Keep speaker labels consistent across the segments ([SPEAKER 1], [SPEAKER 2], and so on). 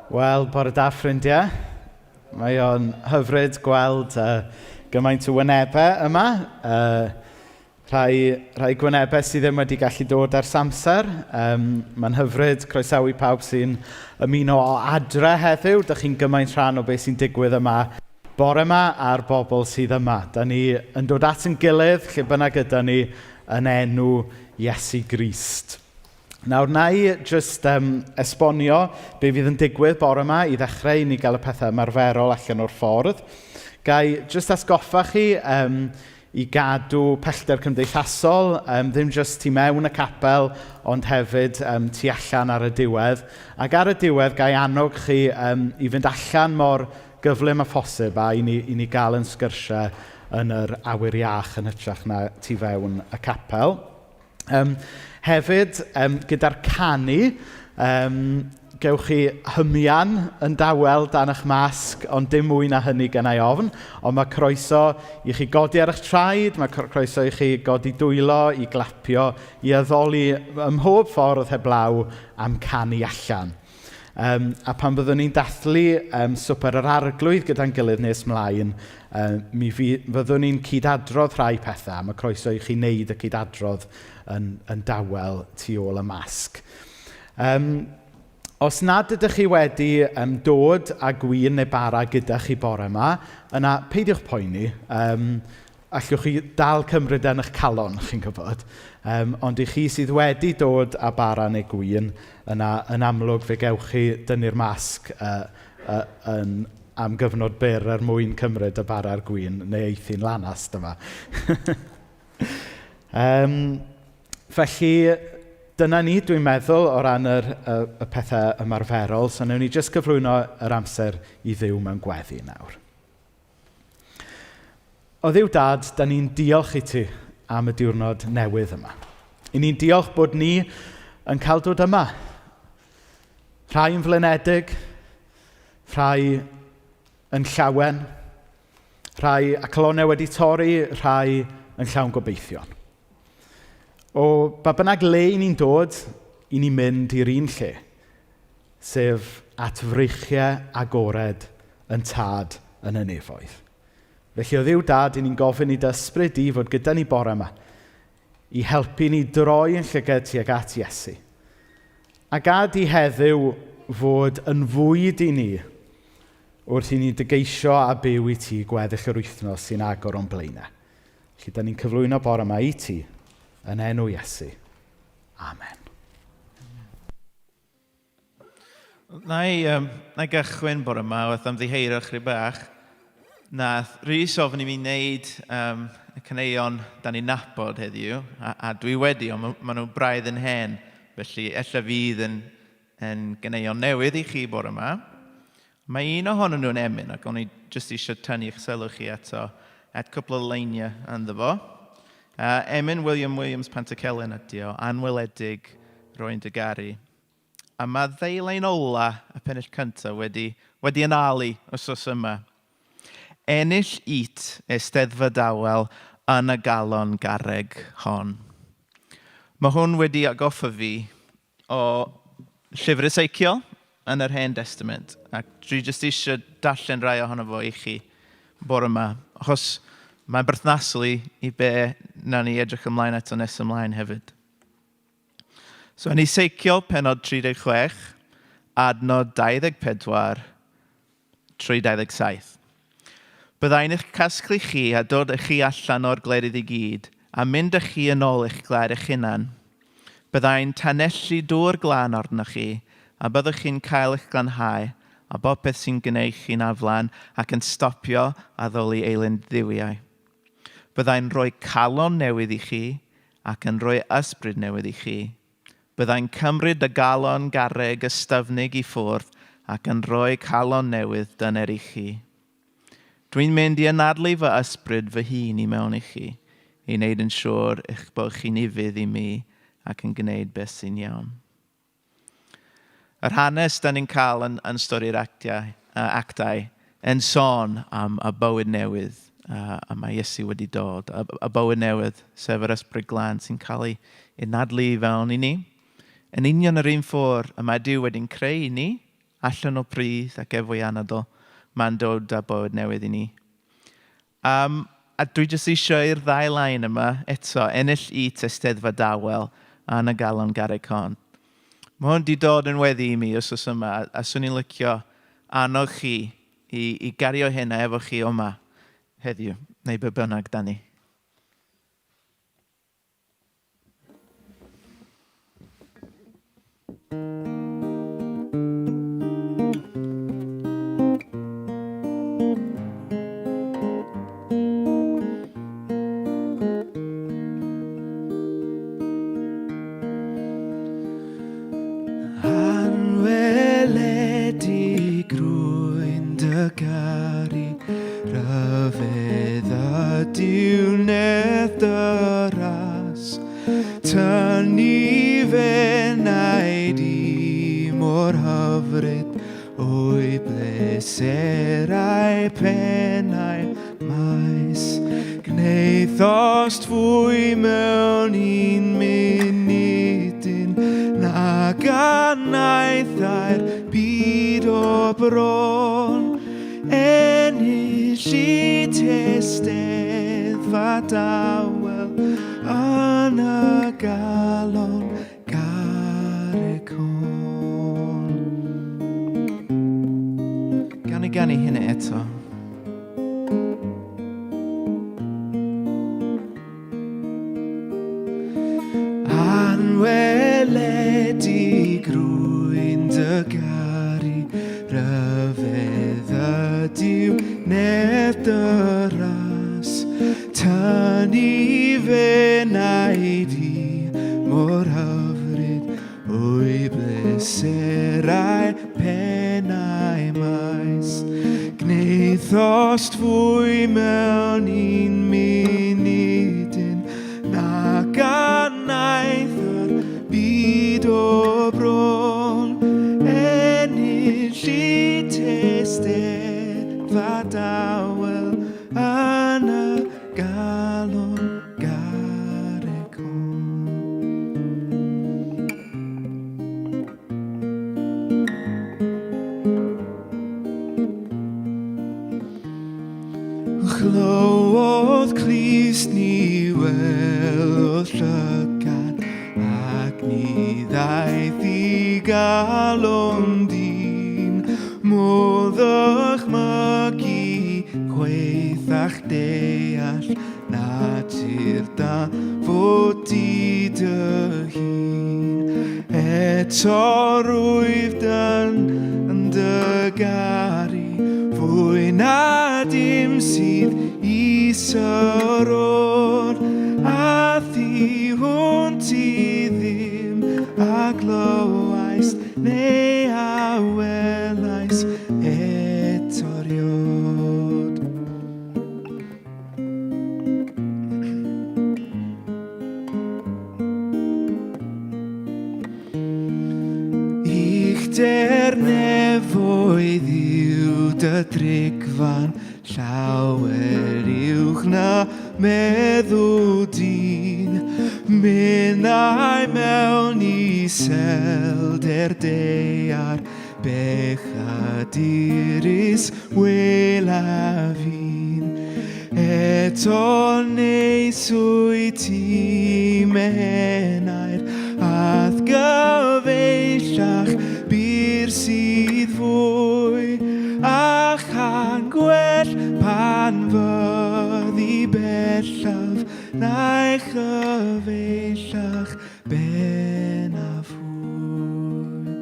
[SPEAKER 1] Wel, bore da ffrindiau. Mae o'n hyfryd gweld gymaint o wynebau yma. Rhai, rhai gwynebau sydd ddim wedi gallu dod ers amser. Mae'n hyfryd croesawu pawb sy'n ymuno o adre heddiw. Dych chi'n gymaint rhan o beth sy'n digwydd yma bore yma a'r bobl sydd yma. Da ni yn dod at yn gilydd, lle bynnag yda ni, yn enw Iesu Grist. Nawr, na i jyst esbonio be fydd yn digwydd bore yma i ddechrau i ni gael y pethau ymarferol allan o'r ffordd. Ga i jyst atgoffa chi i gadw pellter cymdeithasol, ddim jyst tu mewn y capel, ond hefyd tu allan ar y diwedd. Ac ar y diwedd, ga i annog chi i fynd allan mor gyflym â phosib a i ni gael yn sgyrsiau yn yr awyr iach yn hytrach na tu fewn y capel. Hefyd, gyda'r canu, gewch chi hymian yn dawel dan eich masg, ond dim mwy na hynny gen i ofn. Ond mae croeso i chi godi ar eich traed, mae croeso i chi godi dwylo, i glapio, i addoli ym mhob ffordd heblaw am canu allan. A pan byddwn ni'n dathlu swper yr Arglwydd gyda'n gilydd nes mlaen, mi fyddwn ni'n cydadrodd rhai pethau. Mae croeso i chi wneud y cydadrodd yn dawel tu ôl y masg. Os nad ydych chi wedi dod â gwin neu bara gyda chi bore yma, yna peidiwch poeni. Allwch chi dal cymryd yn eich calon, chi'n gwybod. Ond i chi sydd wedi dod â bara neu gwin, yna yn amlwg fe gewch chi dynnu'r masg am gyfnod byr er mwyn cymryd y bara a'r gwin, neu eithin lanast yma. Felly, dyna ni, dwi'n meddwl, o ran y pethau ymarferol. So, wnawn ni jyst cyflwyno yr amser i Dduw mewn gweddi nawr. O Dduw Dad, da ni'n diolch i ti am y diwrnod newydd yma. I ni'n diolch bod ni yn cael dod yma. Rhai yn flinedig, rhai yn llawen, rhai a calonnau wedi torri, rhai yn llawn gobeithion. O ba bynnag le i ni'n dod, i ni'n mynd i'r un lle, sef at freichiau agored yn Tad yn y nefoedd. Felly o Dduw Dad, i ni'n gofyn i dy ysbryd di fod gyda ni bore yma i helpu ni droi yn llygad tuag at Iesu. A gad i heddiw fod yn fwyd i ni wrth i ni dy geisio a byw i ti gweddill yr wythnos sy'n agor o'n blaenau. Felly, da ni'n cyflwyno bore yma i ti yn enw Iesu. Amen.
[SPEAKER 2] Na i gychwyn bore yma wrth ymddiheuro chydig bach. Nath Rhys ofyn i mi wneud y caneuon da ni'n nabod heddiw, a dwi wedi, ond ma nhw braidd yn hen, felly ella fydd yn ganeuon newydd i chi bore yma. Mae un ohonyn nhw'n emyn, ac o'n i jyst eisiau tynnu eich sylw chi eto at cwpl o leiniau ynddo fo. Emyn William Williams Pantycelyn ydi o, Anweledig Rwy'n Dy Garu. A mae ddeilen ola y pennill cyntaf wedi analu wythnos yma. Ennill it eisteddfa dawel yn y galon garreg hon. Mae hwn wedi atgoffa fi o llyfr Eseiciel yn yr Hen Testament. Ac dwi jyst eisiau darllen rai ohono fo i chi bore yma. Achos mae'n berthnasol i be na ni edrych ymlaen eto nes ymlaen hefyd. So yn Eseiciel pennod 36, adnod 24 trwy 27. Byddai'n eich casglu chi a dod â chi allan o'r gwledydd i gyd, a mynd â chi yn ôl eich gwlad eich hunan. Byddai'n tanellu dŵr glân arnoch chi, a byddwch chi'n cael eich glanhau, a bopeth sy'n gwneud chi'n aflan ac yn stopio addoli eilun dduwiau. Byddai'n rhoi calon newydd i chi ac yn rhoi ysbryd newydd i chi. Byddai'n cymryd y galon garreg ystyfnig i ffwrdd ac yn rhoi calon newydd dyner i chi. Dwi'n mynd i anadlu fy ysbryd fy hun i mewn i chi, i wneud yn siŵr eich bod chi'n ufudd i mi ac yn gwneud beth sy'n iawn. Yr hanes da ni'n cael yn stori'r actau yn sôn am y bywyd newydd a mae Iesu wedi dod. Y bywyd newydd, sef yr ysbryd glân sy'n cael ei anadlu i fewn i ni. Yn union yr un ffordd y mae Duw wedi'n creu i ni. allan o pridd ac efo'i anadl, mae'n dod â bywyd newydd i ni. A dwi jyst eisiau i'r ddau lain yma eto ennill i testeddfa dawel a yn y galon garreg hon. Mae hwn wedi dod yn weddi i mi wythnos yma, a swn i'n licio annog chi i, i gario hynna efo chi yma heddiw, neu be bynnag da ni. Anweledig rwy'n dy garu, rhyfedd ydyw nerth dy ras. Tynnu fy naid i mor hyfryd o'i bleserau pennau maes. Gwnaethost fwy mewn un munudyn na ganaethau'r byd o bron. Ennill i testeddfa dawel yn y galon garreg hon. Gan i ganu hynny eto. Anweledig rwy'n dy garu, rhyfedd ydyw nerth dy ras. Tynnu fy naid i mor hyfryd o'i bleserau pennau maes. Gwnaethost fwy mewn un munudyn na ganaeth yr byd o bron. Ennill i testeddfa dawel Yn y galon garreg hon. Chlywodd clust ni welodd llygad ac ni ddaeth i galon dyn. Modd ddychmygu chwaethach deall natur da fod di dy hun. Eto rwyf dan yn dy garu fwy na dim sydd i syrod a thu hwnt i ddim a glywais Neu a welais eto rioed. Uchder nefoedd yw dy drigfan, Llawer uwch na meddwl dyn, Minnau mewn iselder daear, Bechadurus welaf un. Eto neis wyt ti m'henaid, A'th gyfeillach bur sydd fwy, A chan gwell pan fyddi bellaf Na'i chyfeillach bennaf fwy.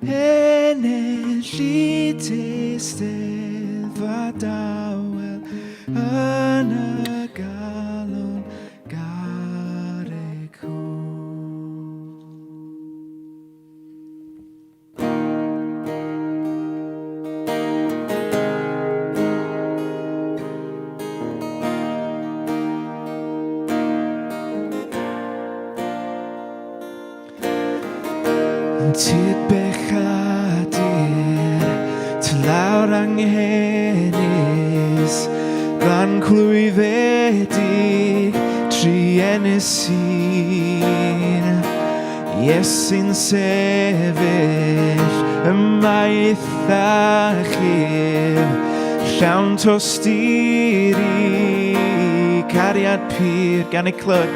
[SPEAKER 2] Ennill i teisteddfa dawel yn y galon garreg hwn. Tyd bechadur, tlawr anghenus, glan clwyfedig, truenus un. Iesu'n sefyll ym Ymaith a chif, llawn tosturi, cariad pur, gan eu clywed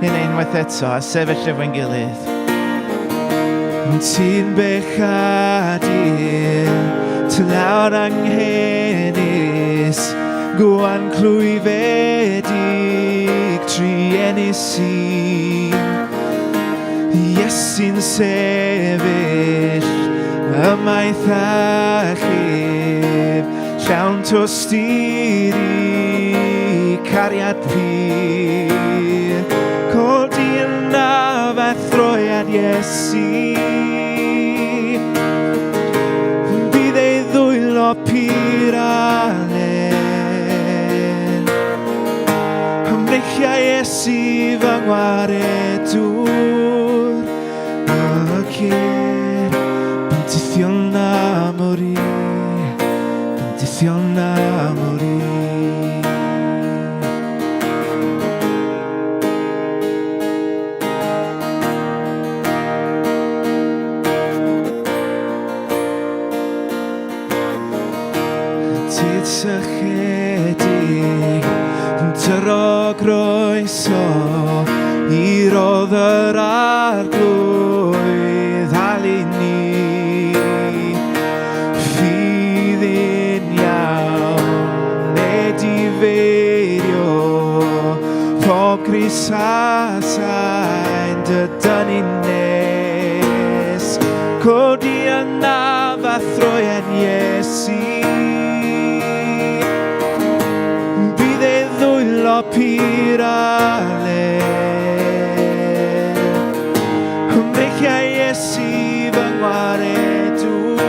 [SPEAKER 2] hyn unwaith eto a sefyll efo'n gilydd. Ti'n bechadur, tlawd anghenus, gwan clwyfedig, truenus i. Iesu'n sefyll, ymaith a chif, llawn tosturi, cariad pur. Codi yna a throiad Iesu. Bydd ei ddwylo pur a len. Ymreichiau Iesu fy ngwaredwr. Y ceir bendithion am ori, bendithion am ori. Tyd sychedig yn tyro groeso i rodd yr arglwydd hal i ni. Ffydd yn iawn edifeirio pob Crist a sain dy dynnu nes. Codi yna a throiad Iesu. Bydd ei ddwylo pur a len. Ymreichiau Iesu fy ngwaredwr.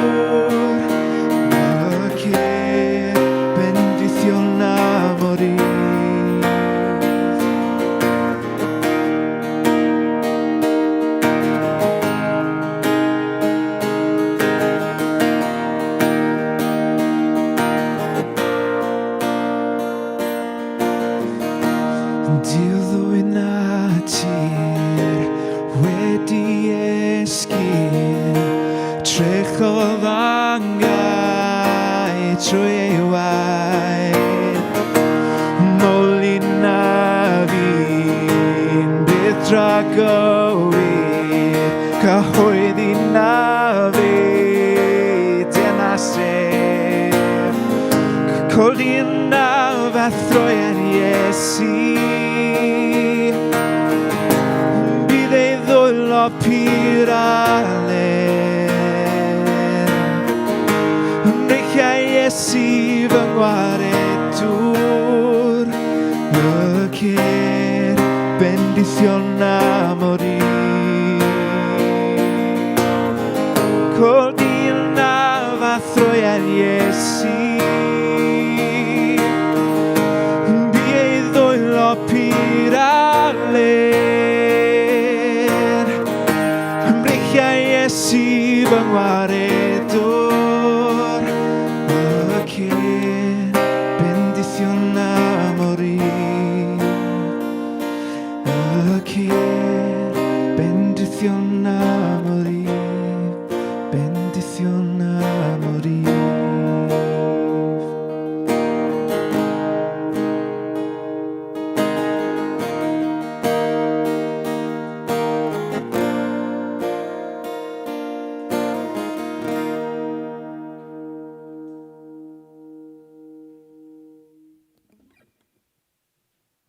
[SPEAKER 2] Y ceir bendithion am orydd. Duw ddwy natur wedi esgyn, trechodd angau trwy ei waed. Moli na fi'n byth dragywydd, cyhoeddi na fi dyna sef. Codi yna a throiad Iesu. Bydd ei ddwylo pur a len. Ymreichiau Iesu fy ngwaredwr. Y ceir bendithion am orydd. Codi yna a throiad Iesu. Bu ei ddwylo pur a len. Ymreichiau Iesu fy ngwaredwr. Y ceir bendithion am orydd. Y ceir bendithion am orydd. Bendithion am orydd.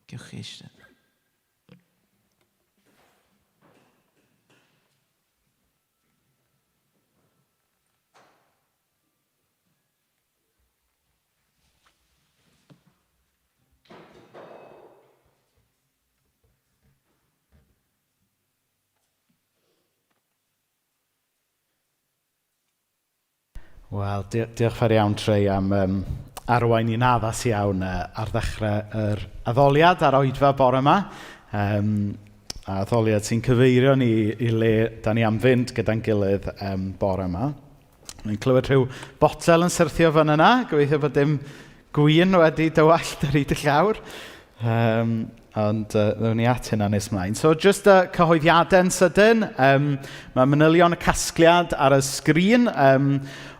[SPEAKER 2] Gewch chi eistedd.
[SPEAKER 1] Wel, diolch fawr iawn, Trey, am arwain ni'n addas iawn ar ddechrau yr addoliad a'r oedfa bore yma. A addoliad sy'n cyfeirio ni i le da ni am fynd gyda'n gilydd bore yma. Ni'n clywed rhyw botel yn syrthio fan yna. Gobeithio bod dim gwin wedi dywallt ar hyd y llawr. Ond ddown ni at hynna nes mlaen. So, jyst y cyhoeddiadau'n sydyn. Mae manylion y casgliad ar y sgrin.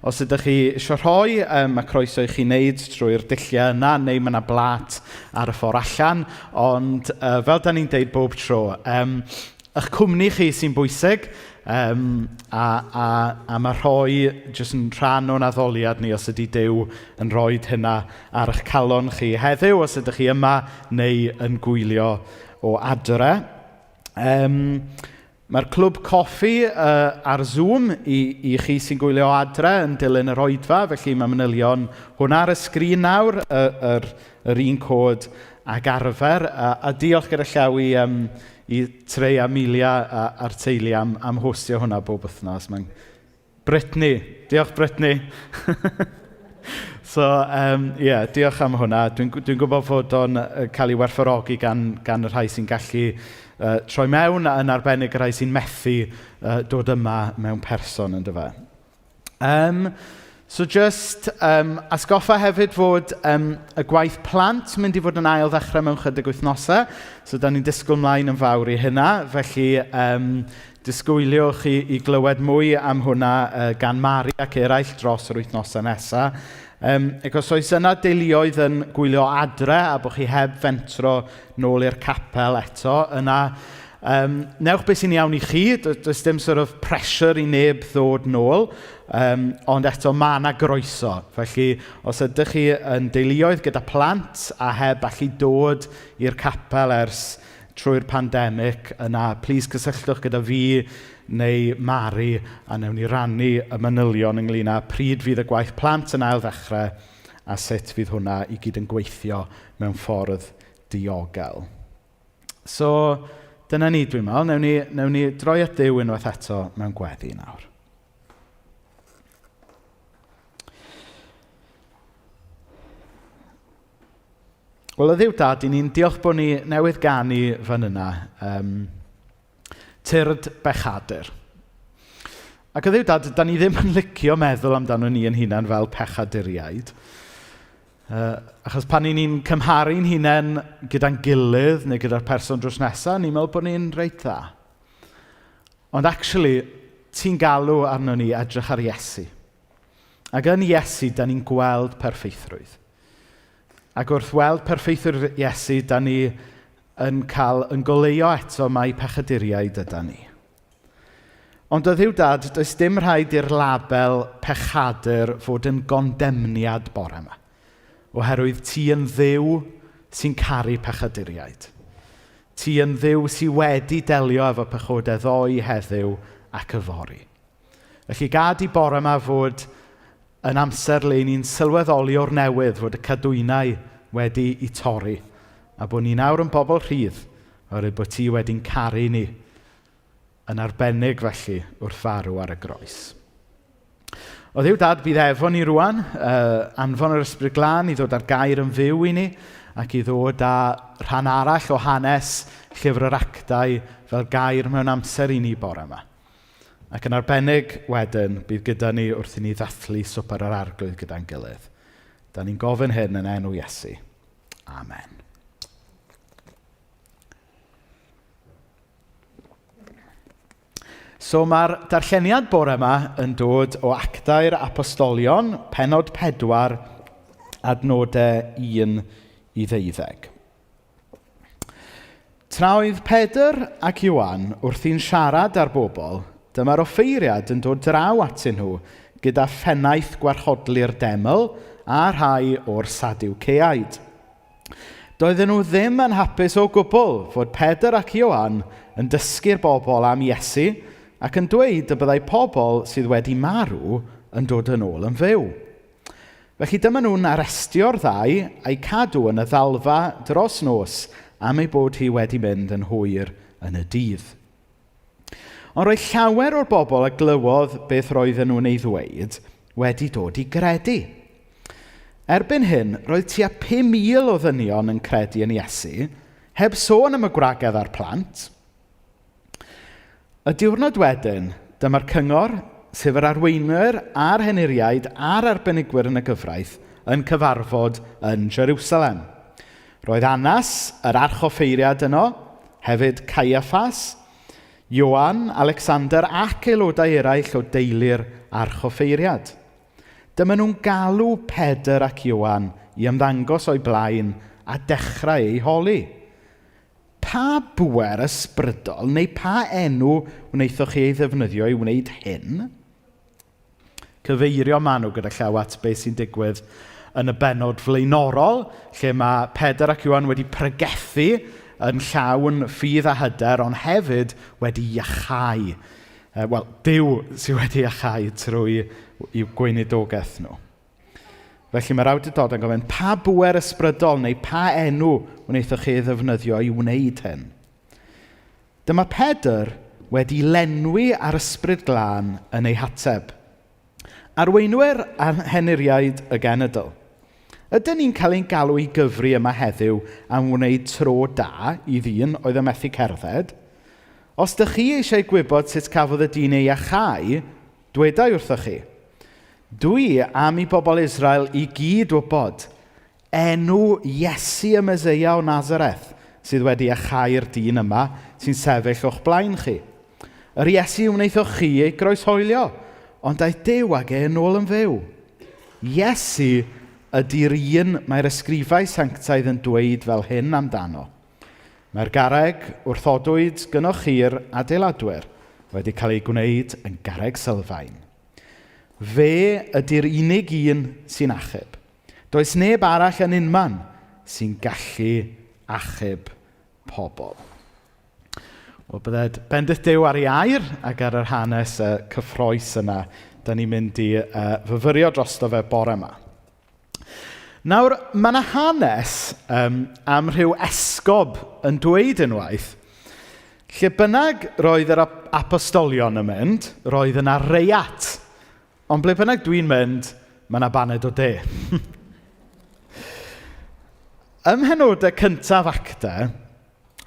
[SPEAKER 1] Os ydych chi eisiau rhoi, mae croeso i chi wneud trwy'r dulliau yna, neu mae yna blat ar y ffordd allan. Ond fel da ni'n deud bob tro, eich cwmni chi sy'n bwysig, a, a, a mae rhoi jyst yn rhan o'n addoliad ni os ydy Duw yn rhoi hynna ar eich calon chi heddiw, os ydych chi yma neu yn gwylio o adre. Mae'r clwb coffi ar Zoom i, i chi sy'n gwylio o adre yn dilyn yr oedfa, felly mae manylion hwnna ar y sgrin nawr, yr, yr un cod ag arfer. A, a diolch gyda llaw i, i Trey a Amelia a, a'r teulu am, am hostio hwnna bob wythnos. Mae'n Brittany. Diolch, Brittany. So, yeah, diolch am hwnna. Dwi'n dwi gwybod fod o'n cael ei werthfawrogi gan, gan y rhai sy'n gallu troi mewn, a yn arbennig y rhai sy'n methu dod yma mewn person, yn dyfa. So just asgoffa hefyd fod y gwaith plant mynd i fod yn ail ddechrau mewn chydig wythnosau. So da ni'n disgwyl mlaen yn fawr i hynna. Felly disgwyliwch i, i glywed mwy am hwnna gan Mari ac eraill dros yr wythnosau nesaf. Ac os oes yna deuluoedd yn gwylio adre a bod chi heb fentro nôl i'r capel eto, yna newch beth sy'n iawn i chi. Does dim sort of pressure i neb ddod nôl, ond eto mae yna groeso. Felly, os ydych chi yn deuluoedd gyda plant a heb allu dod i'r capel ers trwy'r pandemig, yna plis cysylltwch gyda fi neu Mari a newn ni rannu y manylion ynglyn â pryd fydd y gwaith plant yn ail ddechrau a sut fydd hwnna i gyd yn gweithio mewn ffordd diogel. So, dyna ni, dwi'n meddwl. Newn ni, newn ni droi at Dduw unwaith eto mewn gweddi nawr. Wel, y Dduw Dad, i ni'n diolch bod ni newydd ganu fan yna. Tyrd bechadur. Ac o Dduw Dad, da ni ddim yn licio meddwl amdano ni yn hunan fel pechaduriaid. Achos pan ni'n ni'n cymharu'n hunain gyda'n gilydd neu gyda'r person drws nesaf, ni'n meddwl bod ni'n reit dda. Ond actually, ti'n galw arno ni edrych ar Iesu. Ac yn Iesu, da ni'n gweld perffeithrwydd. Ac wrth weld perffeithrwydd Iesu, da ni yn cael yn goleuo eto mai pechaduriaid yda ni. Ond o Dduw Dad, does dim rhaid i'r label pechadur fod yn gondemniad bore yma, oherwydd ti yn Dduw sy'n caru pechaduriaid. Ti yn Dduw sydd wedi delio efo pechodau ddoe, heddiw ac yfory. Felly gad i bore yma fod yn amser le ni'n sylweddoli o'r newydd fod y cadwynau wedi i torri a bod ni nawr yn bobl rhydd oherwydd bod ti wedi'n caru ni yn arbennig felly wrth farw ar y groes. O Dduw Dad, bydd efo ni rwan, anfon yr Ysbryd Glân i ddod â'r gair yn fyw i ni ac i ddod â rhan arall o hanes llyfr yr actau fel gair mewn amser i ni bore yma. Ac yn arbennig wedyn, bydd gyda ni wrth i ni ddathlu swper yr arglwydd gyda'n gilydd. Da ni'n gofyn hyn yn enw Iesu. Amen. So mae'r darlleniad bore yma yn dod o Actau'r Apostolion, penod 4, adnodau 1 i 12. Tra oedd Pedr ac Ioan wrthi'n siarad â'r bobl, dyma'r offeiriad yn dod draw atyn nhw gyda phennaeth gwarchodlu'r deml a rhai o'r Sadiwceaid. Doedden nhw ddim yn hapus o gwbl fod Pedr ac Ioan yn dysgu'r bobl am Iesu ac yn dweud y byddai pobl sydd wedi marw yn dod yn ôl yn fyw. Felly dyma nhw'n arestio'r ddau a'i cadw yn y ddalfa dros nos am ei bod hi wedi mynd yn hwyr yn y dydd. Ond roedd llawer o'r bobl a glywodd beth roedden nhw'n ei ddweud wedi dod i gredu. Erbyn hyn, roedd tua 5,000 o ddynion yn credu yn Iesu, heb sôn am y gwragedd a'r plant. Y diwrnod wedyn, dyma'r cyngor, sef yr arweinwyr a'r henuriaid a'r arbenigwyr yn y gyfraith, yn cyfarfod yn Jerusalem. Roedd Annas, yr archoffeiriad yno, hefyd Caiaffas, Ioan, Alexander ac aelodau eraill o deulu'r archoffeiriad. Dyma nhw'n galw Pedr ac Ioan i ymddangos o'i blaen a dechrau eu holi. Pa bŵer ysbrydol neu pa enw wnaethoch chi ei ddefnyddio i wneud hyn? Cyfeirio maen nhw gyda llaw at beth sy'n digwydd yn y bennod flaenorol, lle mae Pedr ac Ioan wedi pregethu yn llawn ffydd a hyder, ond hefyd wedi iachau. Wel, Duw sydd wedi iachau trwy i'w gweinidogaeth nhw. Felly mae'r awdurdod yn gofyn, pa bŵer ysbrydol neu pa enw wnaethoch chi ei ddefnyddio i wneud hyn? Dyma Pedr wedi lenwi ar ysbryd glân yn ei hateb. Arweinwyr a henuriaid y genedl. Ydyn ni'n cael ein galw i gyfri yma heddiw am wneud tro da i ddyn oedd yn methu cerdded? Os dych chi eisiau gwybod sut cafodd y dyn ei iachau, dwedai wrthoch chi. Dwi am i bobl Israel i gyd wybod enw Iesu y Meseia o Nazareth sydd wedi iachau'r dyn yma sy'n sefyll o'ch blaen chi. Yr Iesu wnaethoch chi ei groeshoelio, ond daeth Duw ag e yn ôl yn fyw. Iesu ydy'r un mae'r ysgrifau sanctaidd yn dweud fel hyn amdano. Mae'r garreg wrthodwyd gynnoch chi'r adeiladwyr wedi cael ei gwneud yn garreg sylfaen. Fe ydy'r unig un sy'n achub. Does neb arall yn unman sy'n gallu achub pobl. Wel, bydded bendith Duw ar ei air ac ar yr hanes cyffrous yna da ni'n mynd i fyfyrio drosto fe bore yma. Nawr, mae yna hanes am rhyw esgob yn dweud unwaith, lle bynnag roedd yr apostolion yn mynd, roedd yna reiat. Ond ble bynnag dwi'n mynd, mae yna baned o de. Ym mhenodau cyntaf Actau,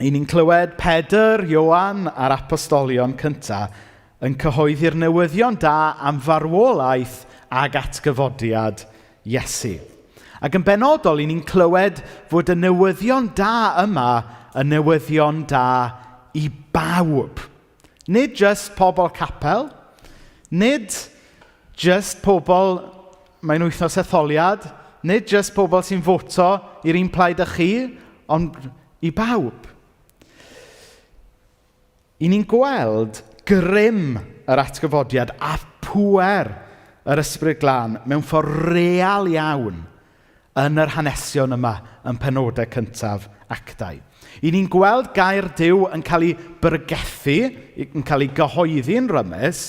[SPEAKER 1] i ni'n clywed Pedr, Ioan a'r apostolion cyntaf yn cyhoeddi'r newyddion da am farwolaeth ag atgyfodiad Iesu. Ac yn benodol, i ni'n clywed fod y newyddion da yma yn newyddion da i bawb. Nid jyst pobl capel, nid jyst pobl mae'n wythnos etholiad, nid jyst pobl sy'n foto i'r un plaid â chi, ond i bawb. I ni'n gweld grym yr atgyfodiad a pŵer yr ysbryd glân mewn ffordd real iawn yn yr hanesion yma yn penodau cyntaf Actau. I ni'n gweld gair Duw yn cael ei byrgethu, yn cael ei gyhoeddi'n rymus,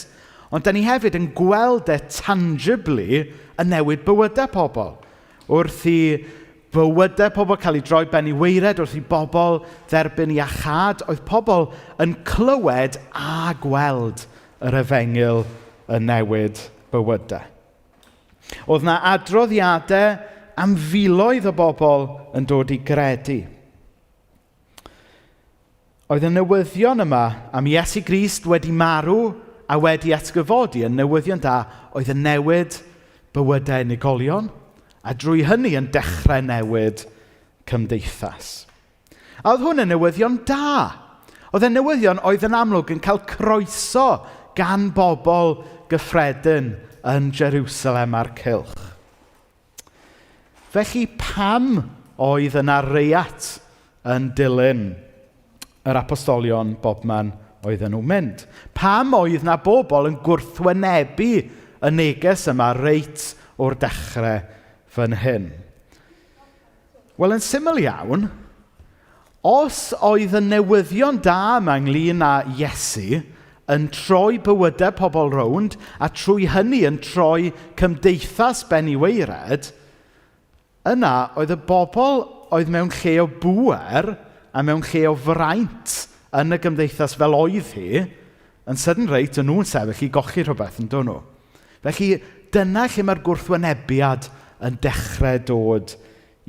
[SPEAKER 1] ond da ni hefyd yn gweld e tangibly yn newid bywydau pobl. Wrth i bywydau pobl cael ei droi ben i waered, wrth i bobl dderbyn iachâd, oedd pobl yn clywed a gweld yr efengyl yn newid bywydau. Oedd na adroddiadau am filoedd o bobl yn dod i gredu. Oedd y newyddion yma am Iesu Grist wedi marw a wedi atgyfodi yn newyddion da oedd yn newid bywydau unigolion a drwy hynny yn dechrau newid cymdeithas. A oedd hwn yn newyddion da. Oedd e'n newyddion oedd yn amlwg yn cael croeso gan bobl gyffredin yn Jerusalem a'r cylch. Felly pam oedd yna reiat yn dilyn yr apostolion bobman oedden nhw'n mynd? Pam oedd yna bobl yn gwrthwynebu y neges yma reit o'r dechrau fan hyn? Wel, yn syml iawn, os oedd y newyddion da yma ynglyn â Iesu yn troi bywydau pobl rownd a trwy hynny yn troi cymdeithas ben i waered, yna oedd y bobl oedd mewn lle o bŵer a mewn lle o fraint yn y gymdeithas fel oedd hi, yn sydyn reit, yn nhw'n sefyll i golli rhywbeth, yn dod nhw. Felly, dyna lle mae'r gwrthwynebiad yn dechrau dod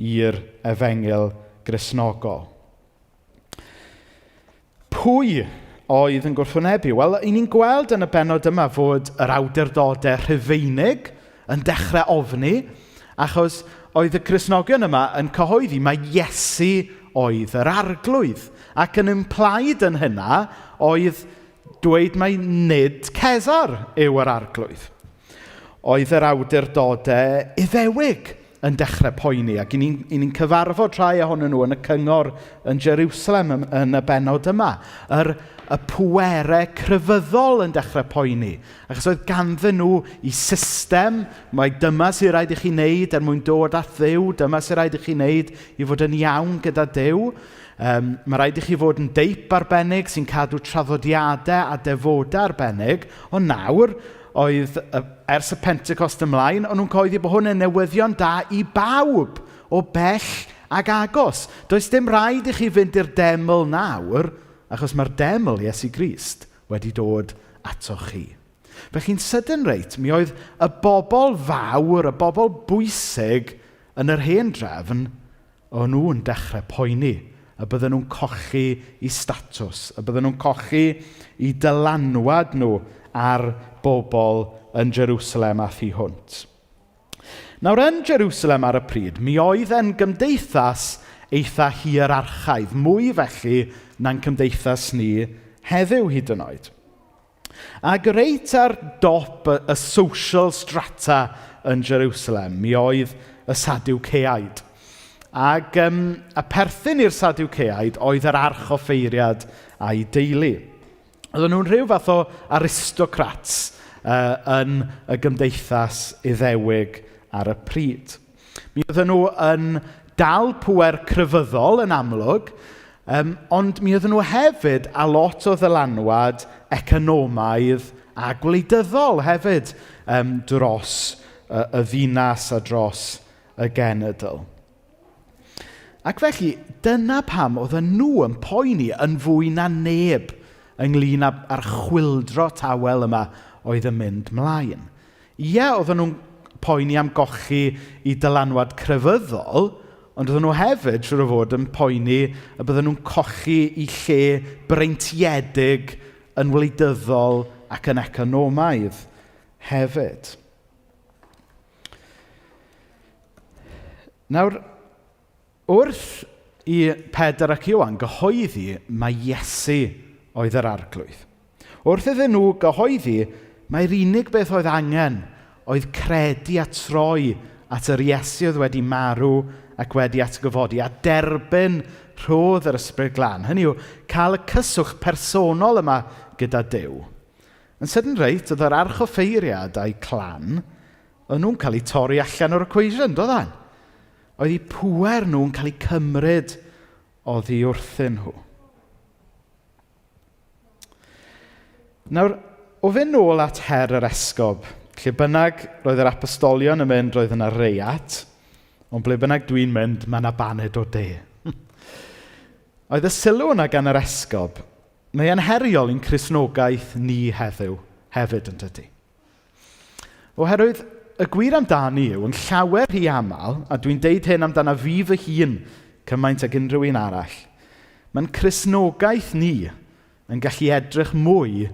[SPEAKER 1] i'r efengyl Gristnogol. Pwy oedd yn gwrthwynebu? Wel, i ni'n gweld yn y bennod yma fod yr awdurdodau Rhufeinig yn dechrau ofni, Achos oedd y Cristnogion yma yn cyhoeddi mai Iesu oedd yr arglwydd. Ac yn implied yn hynna oedd dweud mai nid Cesar yw yr arglwydd. Oedd yr awdurdodau Iddewig yn dechrau poeni, ac 'y ni'n 'y ni'n cyfarfod rhai ohonyn nhw yn y cyngor yn Jerusalem yn y bennod yma. Yr, y pwerau crefyddol yn dechrau poeni, achos oedd ganddyn nhw i system, mai dyma sy'n rhaid i chi wneud er mwyn dod at Dduw, dyma sy'n rhaid i chi wneud i fod yn iawn gyda Duw. Mae rhaid i chi fod yn deip arbennig sy'n cadw traddodiadau a defodau arbennig, ond nawr, oedd ers y Pentecost ymlaen, o'n nhw'n cyhoeddi bod hwn yn newyddion da i bawb, o bell ag agos. Does dim rhaid i chi fynd i'r deml nawr, achos mae'r deml, Iesu Grist, wedi dod atoch chi. Felly'n sydyn reit, mi oedd y bobl fawr, y bobl bwysig yn yr hen drefn, o'n nhw'n dechrau poeni, y bydden nhw'n cochi eu statws, y bydden nhw'n cochi eu dylanwad nhw ar bobl yn Jerusalem a thu hwnt. Nawr, yn Jerusalem ar y pryd, mi oedd e'n gymdeithas eitha hierarchaidd, mwy felly na'n cymdeithas ni heddiw hyd yn oed. Ac reit ar dop y social strata yn Jerusalem, mi oedd y Sadwceaid. Ac y perthyn i'r Sadwceaid oedd yr archoffeiriad a'i deulu. Oedden nhw'n rhyw fath o aristocrats yn y gymdeithas Iddewig ar y pryd. Mi oedden nhw yn dal pŵer crefyddol yn amlwg, ond mi oedden nhw hefyd â lot o ddylanwad economaidd a gwleidyddol hefyd dros y ddinas a dros y genedl. Ac felly, dyna pam oedden nhw yn poeni yn fwy na neb ynglyn â'r chwyldro tawel yma oedd yn mynd mlaen. Ie, oedden nhw'n poeni am gochi i dylanwad crefyddol, ond oedden nhw hefyd, siŵr o fod, yn poeni y bydden nhw'n cochi i lle breintiedig yn wleidyddol ac yn economaidd hefyd. Nawr, wrth i Pedr ac Ioan gyhoeddi mai Iesu oedd yr arglwydd. Wrth iddyn nhw gyhoeddi mai'r unig beth oedd angen oedd credu a troi at yr Iesu oedd wedi marw ac wedi atgyfodi a derbyn rhodd yr Ysbryd Glân. Hynny yw, cael y cyswllt personol yma gyda Duw. Yn sydyn reit, oedd yr archoffeiriad a'i clan, oedden nhw'n cael eu torri allan o'r equation, doedden? Oedd eu pŵer nhw'n cael eu cymryd oddi wrthyn nhw. Nawr, o fynd nôl at her yr esgob, lle bynnag roedd yr apostolion yn mynd, roedd yna reiat, ond ble bynnag dwi'n mynd, mae yna baned o de. Oedd y sylw yna gan yr esgob, mae e'n heriol i'n Cristnogaeth ni heddiw hefyd yn dydy. Oherwydd y gwir amdani yw, yn llawer rhy aml, a dwi'n deud hyn amdana fi fy hun cymaint ag unrhyw un arall, mae'n Cristnogaeth ni yn gallu edrych mwy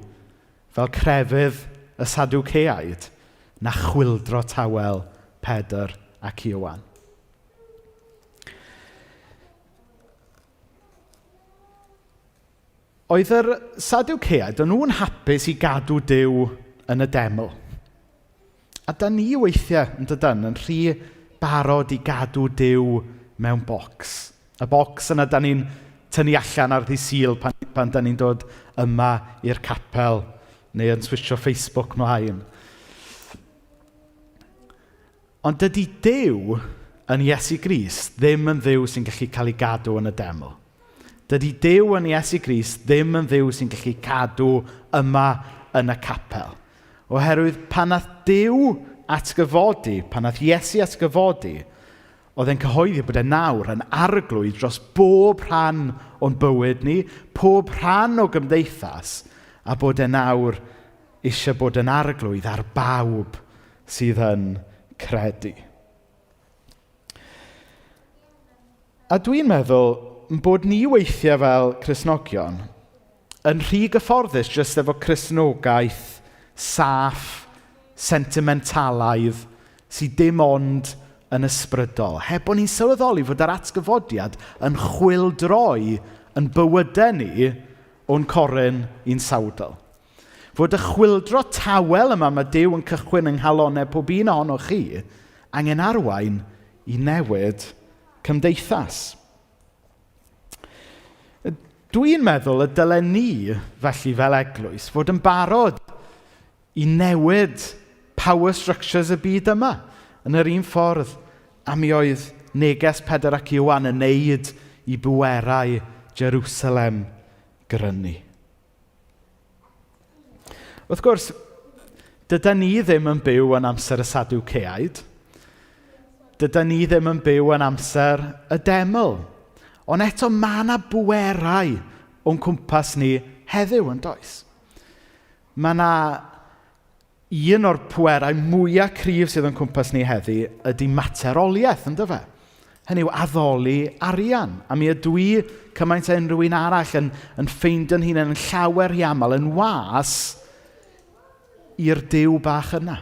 [SPEAKER 1] fel crefydd y Sadwceaid na chwyldro tawel Pedr ac Ioan. Oedd yr Sadwceaid, o'n nhw'n hapus i gadw Duw yn y deml. A da ni weithiau, yn dydan, yn rhy barod i gadw Duw mewn bocs. Y bocs yna da ni'n tynnu allan ar ddydd Sul pan da ni'n dod yma i'r capel neu yn switsio Facebook mlaen. Ond dydy Duw yn Iesu Grist ddim yn Dduw sy'n gallu cael ei gadw yn y deml. Dydy Duw yn Iesu Grist ddim yn Dduw sy'n gallu cadw yma yn y capel. Oherwydd pan nath Duw atgyfodi, pan nath Iesu atgyfodi, oedd e'n cyhoeddi bod e nawr yn arglwydd dros bob rhan o'n bywyd ni, pob rhan o gymdeithas, a bod e nawr eisiau bod yn arglwydd ar bawb sydd yn credu. A dwi'n meddwl bod ni weithiau fel Cristnogion yn rhy gyfforddus jyst efo Cristnogaeth saff, sentimentalaidd, sydd dim ond yn ysbrydol, heb bod ni'n sylweddoli fod yr atgyfodiad yn chwildroi yn bywydau ni o'n coryn i'n sawdl. Fod y chwildro tawel yma mae Duw yn cychwyn yng nghalonau pob un ohonoch chi angen arwain i newid cymdeithas. Dwi'n meddwl y dylen ni, felly fel eglwys, fod yn barod i newid power structures y byd yma. Yn yr un ffordd a mi oedd neges Pedr ac Ioan yn neud i bwerau Jerusalem grynu. Wrth gwrs, dyda ni ddim yn byw yn amser y Sadwceaid. Dyda ni ddim yn byw yn amser y deml. Ond eto mae yna bwerau o'n cwmpas ni heddiw yn does. Mae yna un o'r pwerau mwyaf cryf sydd o'n cwmpas ni heddi ydy materoliaeth, ynddo fe? Hynny yw addoli arian. A mi ydw i, cymaint â unrhyw un arall, yn, yn ffeindio'n hunain yn llawer rhy aml yn was i'r Duw bach yna.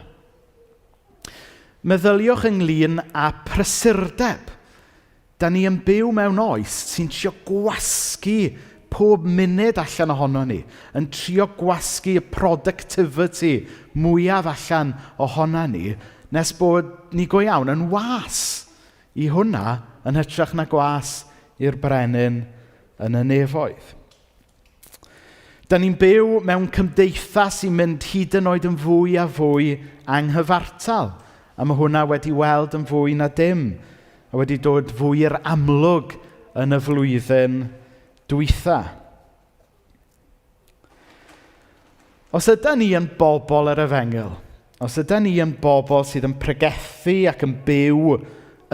[SPEAKER 1] Meddyliwch ynglyn â prysurdeb. Da ni yn byw mewn oes sy'n trio gwasgu pob munud allan ohono ni, yn trio gwasgu y productivity mwyaf allan ohono ni, nes bod ni go iawn yn was i hwnna yn hytrach na gwas i'r brenin yn y nefoedd. Da ni'n byw mewn cymdeithas sy'n mynd hyd yn oed yn fwy a fwy anghyfartal. A mae hwnna wedi weld yn fwy na dim. A wedi dod fwy i'r amlwg yn y flwyddyn dwytha. Os ydy ni yn bobl yr efengyl, os ydy ni yn bobl sydd yn pregethu ac yn byw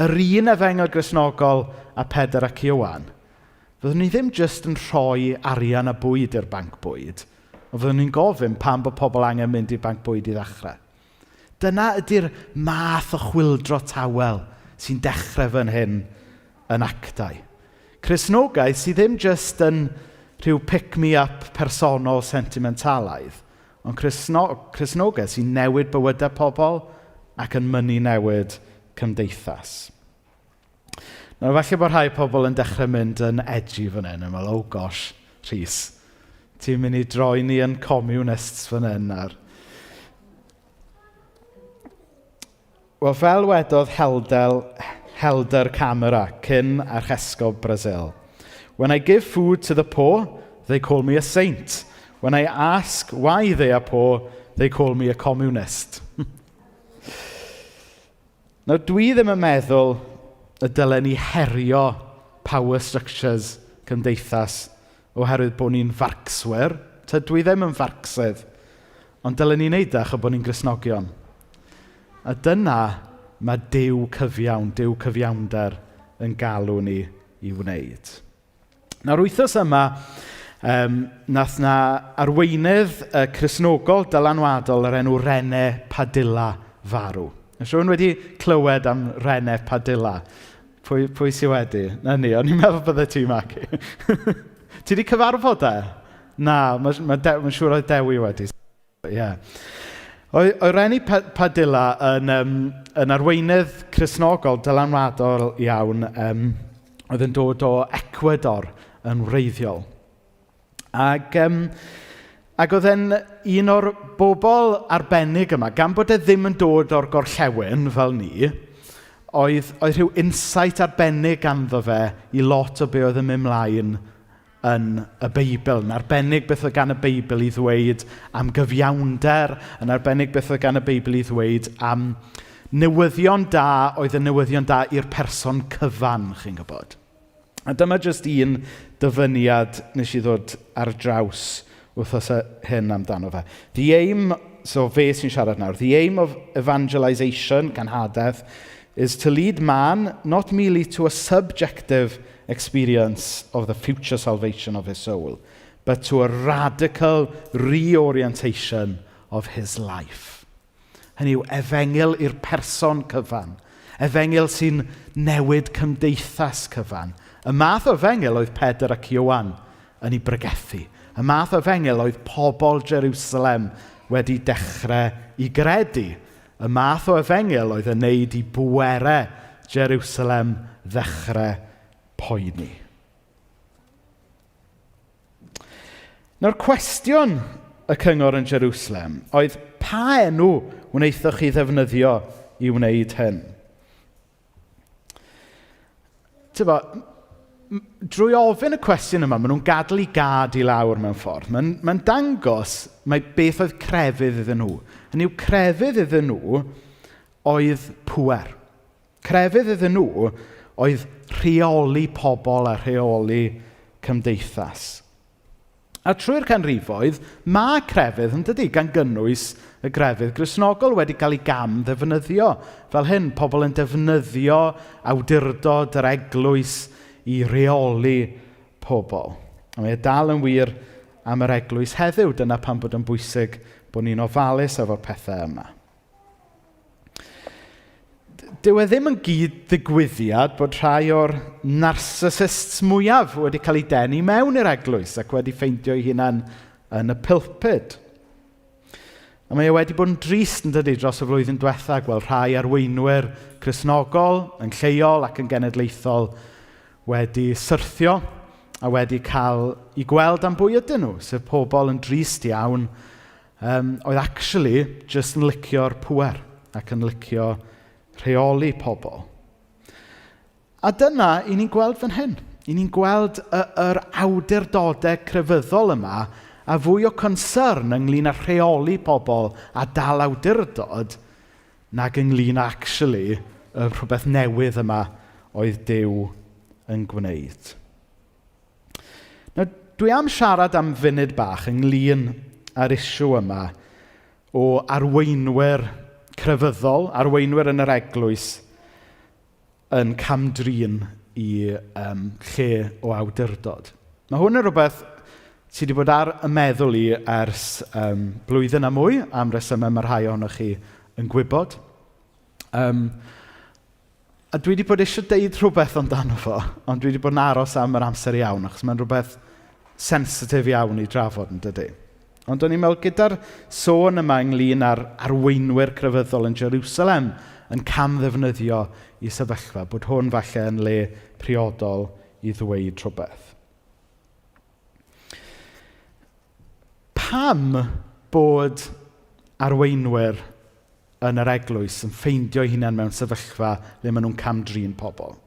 [SPEAKER 1] yr un efengyl Gristnogol a Pedr ac Ioan, fyddwn ni ddim jyst yn rhoi arian a bwyd i'r banc bwyd, ond fyddwn ni'n gofyn pam bod pobl angen mynd i'r banc bwyd i ddechrau. Dyna ydy'r math o chwildro tawel sy'n dechrau fan hyn yn actau. Cristnogaeth sydd ddim jyst yn rhyw pick-me-up personol sentimentalaidd, ond Cristno Cristnogaeth sy'n newid bywydau pobl ac yn mynnu newid cymdeithas. Nawr, falle bod rhai pobl yn dechrau mynd yn edgy fan hyn, yn meddwl, oh gosh, Rhys, ti'n mynd i droi ni yn communists fan hyn nawr. Wel, fel wedodd Heldel, Helder Camera cyn archesgob Brazil, When I give food to the poor, they call me a saint. When I ask why they are poor, they call me a communist. Nawr, dwi ddim yn meddwl y dylen ni herio power structures cymdeithas oherwydd bod ni'n farcswyr. Tydw i ddim yn farcsydd, ond dylen ni wneud e achos bod ni'n Gristnogion. A dyna mae Duw cyfiawn, Duw cyfiawnder yn galw ni i wneud. Nawr, wythnos yma, nath na arweinydd Cristnogol dylanwadol yr enw René Padilla farw. Oes rhywun wedi clywed am René Padilla? Pwy, pwy sydd wedi? Na ni, o'n i'n meddwl bydde ti, Maki. Ti wedi cyfarfod e? Na, mae'n ma, ma, ma siŵr oedd Dewi wedi. Ie. Yeah. Oedd, oedd René Padilla yn, yn arweinydd Cristnogol dylanwadol iawn, oedd yn dod o Ecuador yn wreiddiol. Ac, ac oedd e'n un o'r bobl arbennig yma, gan bod e ddim yn dod o'r gorllewin fel ni, oedd, oedd rhyw insight arbennig ganddo fe i lot o be oedd yn mynd mlaen yn y Beibl. Yn arbennig beth oedd gan y Beibl i ddweud am gyfiawnder, yn arbennig beth oedd gan y Beibl i ddweud am newyddion da oedd yn newyddion da i'r person cyfan, chi'n gwybod. A dyma jyst un dyfyniad nes i ddod ar draws wythnos hyn amdano fe. The aim, so fe sy'n siarad nawr, the aim of evangelization, cenhadaeth, is to lead man not merely to a subjective experience of the future salvation of his soul, but to a radical reorientation of his life. Hynny yw, efengyl i'r person cyfan. Efengyl sy'n newid cymdeithas cyfan. Y math o efengyl oedd Pedr ac Ioan yn ei bregethu. Y math o efengyl oedd pobl Jerusalem wedi dechrau i gredu. Y math o efengyl oedd yn neud i bwerau Jerusalem ddechrau poeni. Nawr cwestiwn y cyngor yn Jerusalem oedd pa enw wnaethoch chi ddefnyddio i wneud hyn? Tybo, drwy ofyn y cwestiwn yma, maen nhw'n gadael i gad i lawr mewn ffordd. Mae'n mae dangos mae beth oedd crefydd iddyn nhw. Hynny yw, crefydd iddyn nhw oedd pŵer. Crefydd iddyn nhw oedd rheoli pobl a rheoli cymdeithas. A trwy'r canrifoedd, mae crefydd, yn dydy, gan gynnwys y grefydd Gristnogol wedi cael ei gam ddefnyddio. Fel hyn, pobl yn defnyddio awdurdod yr eglwys i reoli pobl. A mae e dal yn wir am yr eglwys heddiw. Dyna pam bod yn bwysig bod ni'n ofalus efo'r pethau yma. Dyw e ddim yn gyd-ddigwyddiad bod rhai o'r narcissists mwyaf wedi cael eu denu mewn i'r eglwys ac wedi ffeindio eu hunain yn y pulpud. A mae e wedi bod yn drist yn dydy dros y flwyddyn diwetha gweld rhai arweinwyr Cristnogol yn lleol ac yn genedlaethol wedi syrthio a wedi cael eu gweld am bwy ydyn nhw, sef pobl yn drist iawn oedd actually jyst yn licio'r pŵer ac yn licio rheoli pobl. A dyna i ni'n gweld fan hyn. I ni'n gweld y, yr awdurdodau crefyddol yma a fwy o concern ynglyn â rheoli pobl a dal awdurdod nag ynglyn â actually y rhywbeth newydd yma oedd Duw yn gwneud. Nawr, dwi am siarad am funud bach ynglyn â'r issue yma o arweinwyr crefyddol, arweinwyr yn yr eglwys yn camdrin i lle o awdurdod. Mae hwn yn rhywbeth sydd wedi bod ar y meddwl i ers blwyddyn a mwy, am resymau mae rhai ohonoch chi yn gwybod. A dwi wedi bod eisiau deud rhywbeth amdano fo, ond dwi wedi bod yn aros am yr amser iawn, achos mae'n rhywbeth sensitif iawn i drafod, yn dydy. Ond o'n i'n meddwl, gyda'r sôn yma ynglyn â'r arweinwyr crefyddol yn Jerusalem yn camddefnyddio i sefyllfa, bod hwn falle yn le priodol i ddweud rhywbeth. Pam bod arweinwyr yn yr eglwys yn ffeindio'u hunain mewn sefyllfa le maen nhw'n cam-drin pobl?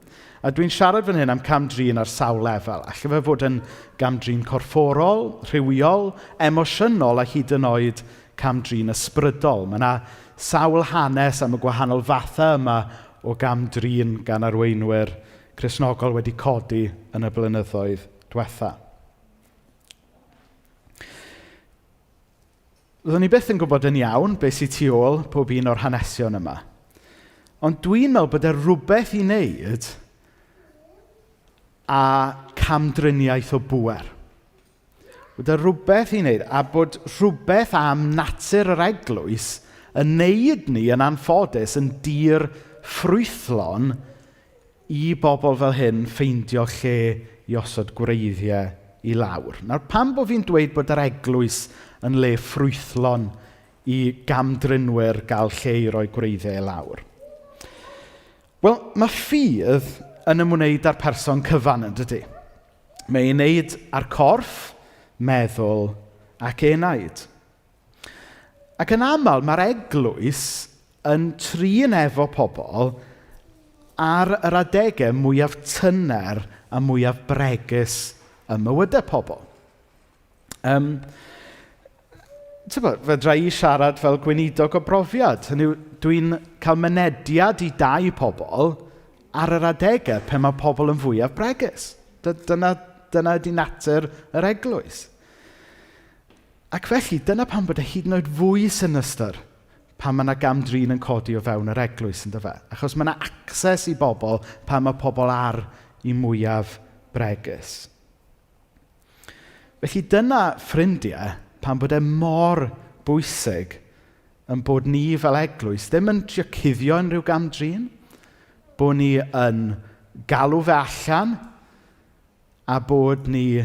[SPEAKER 1] A dwi'n siarad fan hyn am cam-drin ar sawl lefel. Alle fe fod yn gam-drin corfforol, rhywiol, emosiynol a hyd yn oed cam-drin ysbrydol. Mae yna sawl hanes am y gwahanol fathau yma o gam-drin gan arweinwyr Cristnogol wedi codi yn y blynyddoedd diwetha. Fyddwn ni byth yn gwybod yn iawn beth sydd tu ôl pob un o'r hanesion yma. Ond dwi'n meddwl bod e rhywbeth i wneud â camdriniaeth o bŵer. Bod e rhywbeth i wneud, a bod rhywbeth am natur yr eglwys yn neud ni yn anffodus yn dir ffrwythlon i bobl fel hyn ffeindio lle i osod gwreiddiau i lawr. Nawr, pam bod fi'n dweud bod yr eglwys yn le ffrwythlon i gamdrinwyr gael lle i roi gwreiddiau i lawr? Wel, mae ffydd yn ymwneud â'r person cyfan, yn dydy? Mae ei wneud â'r corff, meddwl ac enaid. Ac yn aml, mae'r eglwys yn trin efo pobl ar yr adegau mwyaf tyner a mwyaf bregus ym mywydau pobl. Tybod, fedra i siarad fel gweinidog o brofiad. Hynny yw, dwi'n cael mynediad i dai pobl ar yr adegau pe mae pobl yn fwyaf bregus. Dyna, dyna ydy natur yr eglwys. Ac felly, dyna pam bod e hyd yn oed fwy sinistr pan mae yna gam-drin yn codi o fewn yr eglwys, yndyfe? Achos mae yna access i bobl pan mae pobl ar i mwyaf bregus. Felly dyna, ffrindiau, pam bod e mor bwysig yn bod ni fel eglwys ddim yn trio cuddio unrhyw gam-drin, bod ni yn galw fe allan, a bod ni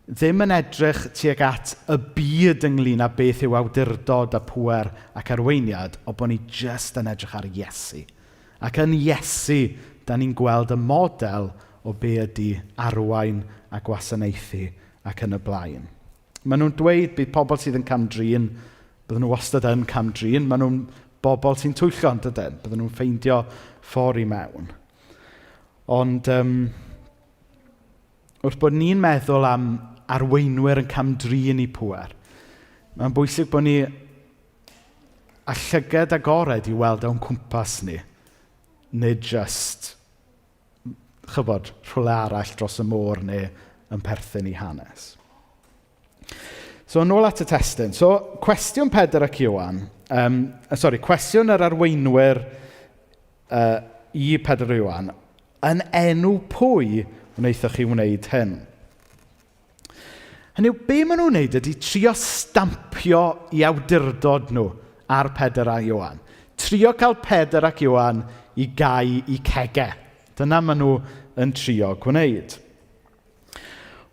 [SPEAKER 1] ddim yn edrych tuag at y byd ynglyn â beth yw awdurdod a pŵer ac arweiniad, ond bod ni jyst yn edrych ar Iesu. Ac yn Iesu, da ni'n gweld y model o be ydy arwain a gwasanaethu ac yn y blaen. Maen nhw'n dweud bydd pobl sydd yn camdrin, bydden nhw wastad yn camdrin, maen nhw'n bobl sy'n twyllo yn dydyn, bydden nhw'n ffeindio ffordd i mewn. Ond wrth bod ni'n meddwl am arweinwyr yn camdrin i pŵer, mae'n bwysig bod ni a llyged agored i weld o'n cwmpas ni, nid jyst chybod, rhywle arall dros y môr neu yn perthyn i hanes. So, nôl at y testun. So, cwestiwn Pedr ac Ioan, sorry, cwestiwn yr arweinwyr i Pedr a Ioan, yn enw pwy wnaethoch chi wneud hyn? Hynny yw, be maen nhw'n wneud ydy trio stampio i awdurdod nhw ar Pedr a Ioan. Trio cael Pedr ac Ioan i gau i cege. Dyna maen nhw yn trio gwneud.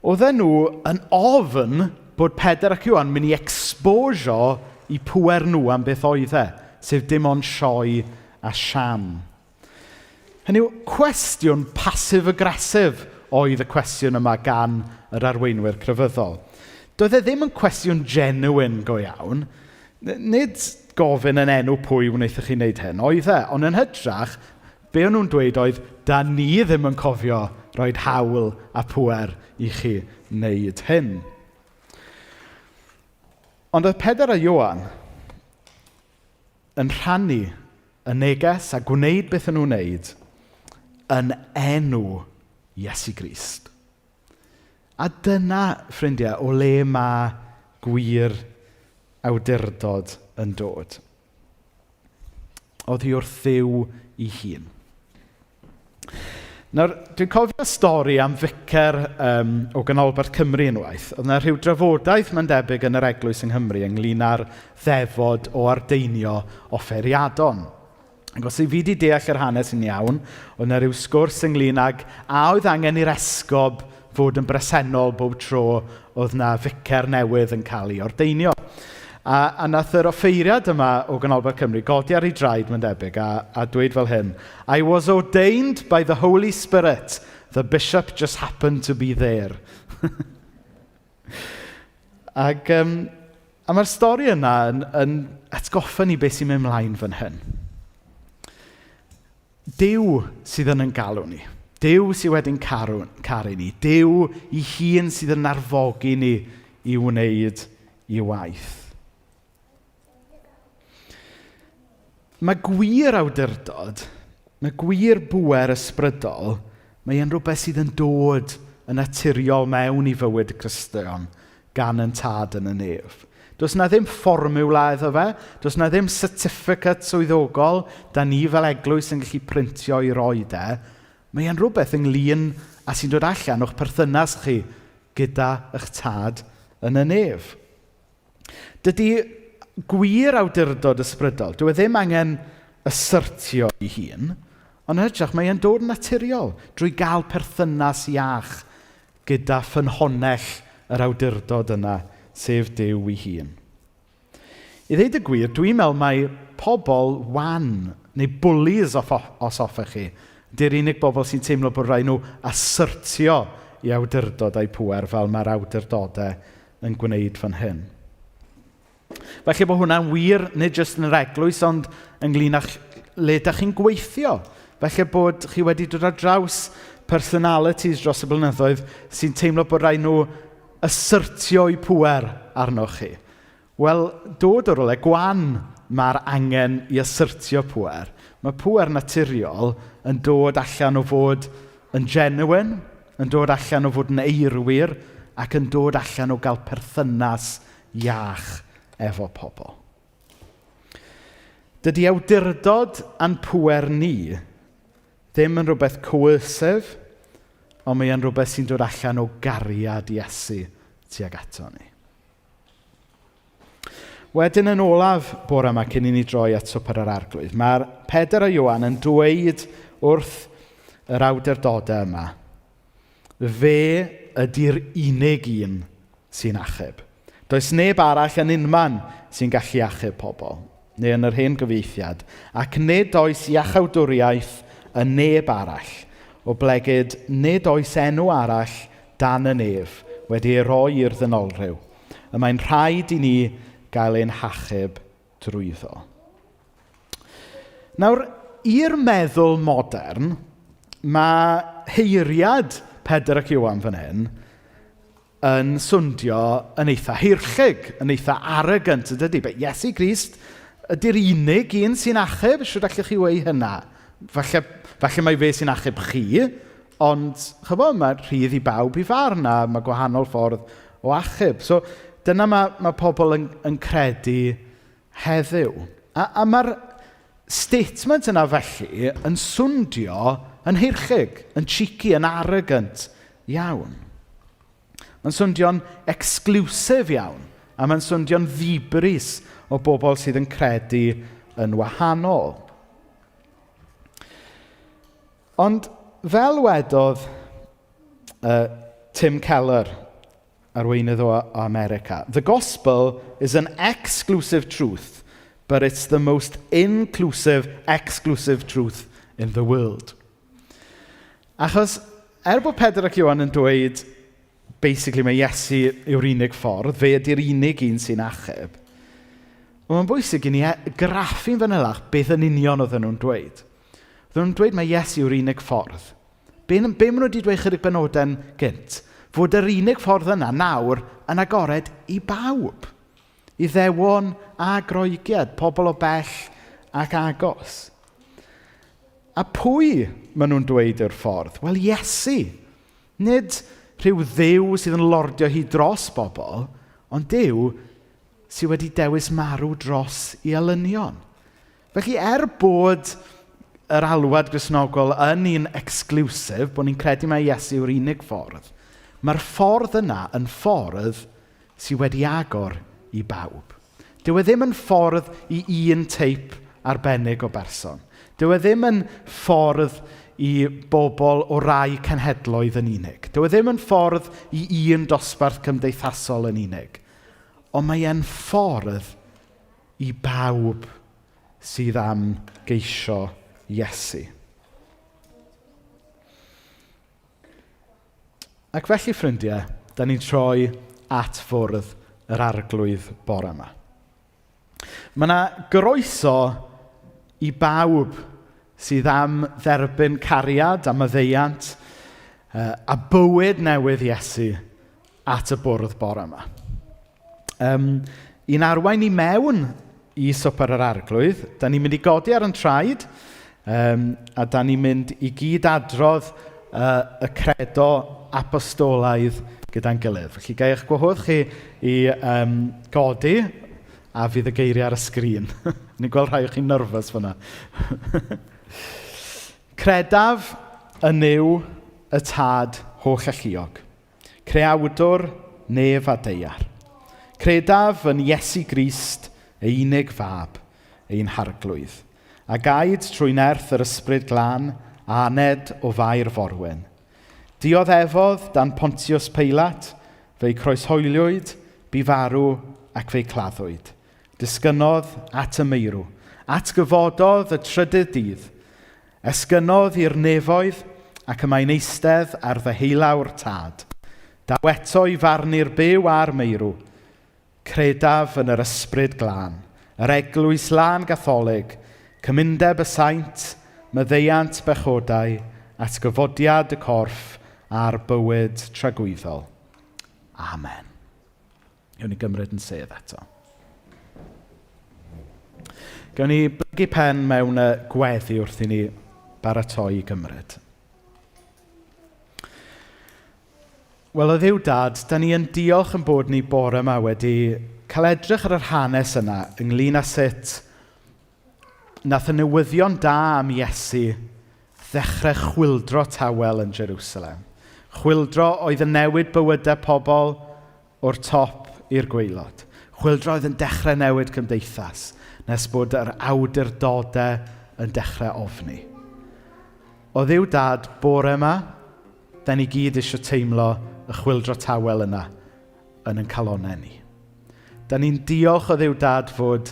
[SPEAKER 1] Oedden nhw yn ofn bod Pedr ac Ioan mynd i exposio i pŵer nhw am beth oedd e, sef dim ond sioe a sham. Hynny yw, cwestiwn passive-aggressive oedd y cwestiwn yma gan yr arweinwyr crefyddol. Doedd e ddim yn cwestiwn genuine go iawn. Nid gofyn yn enw pwy wnaethoch chi wneud hyn, oedd e, ond yn hytrach, be o'n nhw'n dweud oedd, da ni ddim yn cofio roed hawl a pŵer i chi wneud hyn. Ond oedd Pedr a Ioan yn rhannu y neges a gwneud beth o'n nhw'n wneud yn enw Iesu Grist. A dyna, ffrindiau, o le mae gwir awdurdod yn dod. Oedd hi wrth Dduw ei hun. Nawr, dwi'n cofio stori am ficer o Ganolbarth Cymru unwaith. Oedd yna rhyw drafodaeth, mae'n debyg, yn yr eglwys yng Nghymru ynglyn â'r ddefod o ardeinio offeiriadon. Ac os i fi wedi deall yr hanes yn iawn, oedd yna rhyw sgwrs ynglyn ag a oedd angen i'r esgob fod yn bresennol bob tro oedd yna ficer newydd yn cael ei ordeinio. A nath yr offeiriad yma o Ganolbarth Cymru godi ar ei draed, mae'n debyg, a dweud fel hyn, I was ordained by the Holy Spirit. The bishop just happened to be there. Ac, a mae'r stori yna yn atgoffa ni beth sy'n mynd mlaen fan hyn. Duw sydd yn ein galw ni. Duw sydd wedi'n caru ni. Duw ei hun sydd yn arfogi ni i wneud i waith. Mae gwir awdurdod, mae gwir bŵer ysbrydol, mae e'n rhywbeth sydd yn dod yn naturiol mewn i fywyd y Cristion gan yn tad yn y nef. Does na ddim fformiwla iddo fe, does na ddim certificate swyddogol, da ni fel eglwys yn gallu printio i roed e. Mae e'n rhywbeth ynglyn â sy'n dod allan o'ch perthynas chi gyda eich tad yn y nef. Dydy gwir awdurdod ysbrydol, dyw e ddim angen assertio ei hun, ond yn hytrach mae e'n dod yn naturiol drwy gael perthynas iach gyda ffynhonnell yr awdurdod yna, sef Duw ei hun. I ddeud y gwir, dwi'n meddwl mai pobl wan, neu bullies os hoffech chi, di'r unig bobl sy'n teimlo bod rhaid nhw assertio i awdurdod a'i pŵer fel mae'r awdurdodau yn gwneud fan hyn. Felly bod hwnna'n wir, nid jyst yn yr eglwys, ond ynglyn â le dach chi'n gweithio. Felly bod chi wedi dod ar draws personalities dros y blynyddoedd sy'n teimlo bod rhaid nhw assertio eu pŵer arnoch chi. Wel, dod o rywle gwan mae'r angen i assertio pŵer. Mae pŵer naturiol yn dod allan o fod yn genuine, yn dod allan o fod yn eirwir, ac yn dod allan o gael perthynas iach efo pobl. Dydy awdurdod a'n pŵer ni ddim yn rhywbeth coercive, ond mae e'n rhywbeth sy'n dod allan o gariad Iesu tuag ato ni. Wedyn yn olaf bore yma cyn i ni droi at swper yr Arglwydd, mae'r Pedr a Ioan yn dweud wrth yr awdurdodau yma, fe ydy'r unig un sy'n achub. Does neb arall yn unman sy'n gallu achub pobl, neu yn yr hen gyfieithiad, ac nid oes iachawdwriaeth yn neb arall, oblegid nid oes enw arall dan y nef wedi ei roi i'r ddynolryw. Y mae'n rhaid i ni gael ein hachub drwyddo. Nawr, i'r meddwl modern, mae heiriad Pedr ac Ioan fan hyn yn swndio yn eitha heirllig, yn eitha arrogant, yn dydy? But Iesu Grist ydy'r unig un sy'n achub, shwt allwch chi weu hynna? Falle, falle mai fe sy'n achub chi, ond chybod, mae rhydd i bawb i farn a mae gwahanol ffordd o achub. So dyna mae, mae pobl yn, yn credu heddiw. A, a mae'r statement yna felly yn swndio yn heirchig, yn cheeky, yn arrogant iawn. Mae'n swndio'n exclusive iawn, a mae'n swndio'n ddibris o bobl sydd yn credu yn wahanol. Ond fel wedodd Tim Keller, arweinydd o America, The gospel is an exclusive truth, but it's the most inclusive, exclusive truth in the world. Achos, er bod Pedr ac Ioan yn dweud, basically mae Iesu yw'r unig ffordd, fe ydy'r unig un sy'n achub, mae'n bwysig i ni e-, graffu'n fanylach beth yn union oedden nhw'n dweud. Oedden nhw'n dweud mae Iesu yw'r unig ffordd. Be, be maen nhw wedi dweud chydig benodau'n gynt? Fod yr unig ffordd yna nawr yn agored i bawb. Iddewon a Groegiad, pobl o bell ac agos. A pwy maen nhw'n dweud yw'r ffordd? Wel, Iesu. Nid rhyw dduw sydd yn lordio hi dros bobl, ond Duw sydd wedi dewis marw dros i elynion. Felly, er bod yr alwad Gristnogol yn un exclusive, bod ni'n credu mai Iesu yw'r unig ffordd, mae'r ffordd yna yn ffordd sydd wedi agor i bawb. Dyw e ddim yn ffordd i un teip arbennig o berson. Dyw e ddim yn ffordd i bobl o rai cenhedloedd yn unig. Dyw e ddim yn ffordd i un dosbarth cymdeithasol yn unig. Ond mae e'n ffordd i bawb sydd am geisio Iesu. Ac felly, ffrindiau, da ni'n troi at fwrdd yr arglwydd bore yma. Mae yna groeso i bawb sydd am dderbyn cariad a maddeuant a bywyd newydd Iesu at y bwrdd bore yma. Um, i'n arwain i mewn i swper yr arglwydd, da ni'n mynd i godi ar yn traed, um, a da ni'n mynd i gyd adrodd y credo apostolaidd gyda'n gilydd. Felly, gai eich gwahodd chi i um, godi, a fydd y geiriau ar y sgrin. Ni'n gweld rhai o chi'n nervous fyna. Credaf yn Nuw y Tad holl alluog, Creawdwr nef a daear. Credaf yn Iesu Grist, ei unig fab, ein harglwydd, a gaed trwy nerth yr Ysbryd Glân, a aned o Fair Forwyn. Dioddefodd dan Pontius Peilat, fe'i croeshoeliwyd, bu farw ac fe'i claddwyd. Disgynnodd at y meirw. Atgyfododd y trydydd dydd. Esgynnodd i'r nefoedd ac y mae'n eistedd ar ddeheulaw'r Tad. Daw eto i farnu'r byw a'r meirw. Credaf yn yr Ysbryd Glân, yr Eglwys Lân Gatholig, cymundeb y saint, maddeuant bechodau, atgyfodiad y corff a'r bywyd tragwyddol. Amen. Gawn ni gymryd yn sedd eto. Gawn ni blygu pen mewn y gweddi wrth i ni baratoi i gymryd. Wel, o Dduw Dad, da ni yn diolch yn bod ni bore yma wedi cael edrych ar yr hanes yna ynglyn â sut nath y newyddion da am Iesu ddechrau chwyldro tawel yn Jerusalem. Chwyldro oedd yn newid bywydau pobl o'r top i'r gwaelod. Chwyldro oedd yn dechrau newid cymdeithas nes bod yr awdurdodau yn dechrau ofni. O Dduw Dad, bore yma, da ni gyd eisiau teimlo y chwyldro tawel yna yn ein calonnau ni. Da ni'n diolch o Dduw Dad fod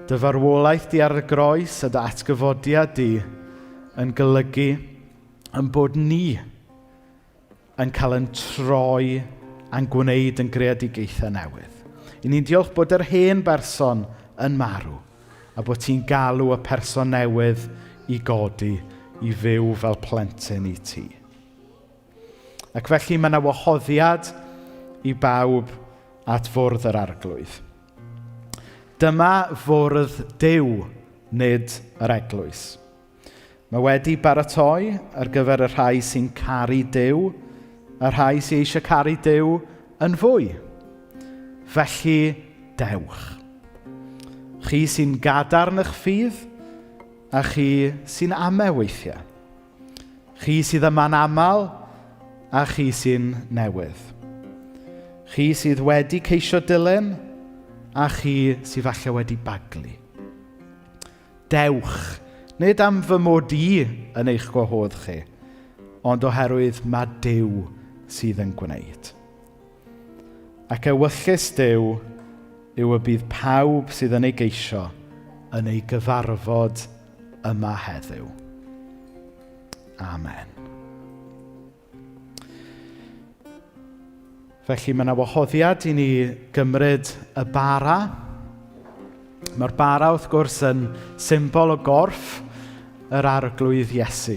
[SPEAKER 1] dy farwolaeth di ar y groes a dy atgyfodiad di yn golygu yn bod ni yn cael yn troi a'n gwneud yn greadigaethau newydd. I ni'n diolch bod yr hen berson yn marw a bod ti'n galw y person newydd i godi i fyw fel plentyn i ti. Ac felly mae yna wahoddiad i bawb at fwrdd yr arglwydd. Dyma fwrdd Duw, nid yr eglwys. Mae wedi baratoi ar gyfer y rhai sy'n caru Duw a'r rhai sy'n eisiau caru Duw yn fwy. Felly, dewch. Chi sy'n gadarn eich ffydd a chi sy'n ame weithiau. Chi sydd yma'n aml a chi sy'n newydd. Chi sydd wedi ceisio dilyn a chi sydd falle wedi baglu. Dewch, nid am fy mod i yn eich gwahodd chi, ond oherwydd mae Duw sydd yn gwneud. Ac ewyllys Duw yw y bydd pawb sydd yn ei geisio yn ei gyfarfod yma heddiw. Amen. Felly mae yna wahoddiad i ni gymryd y bara. Mae'r bara wrth gwrs yn symbol o gorff yr arglwydd Iesu.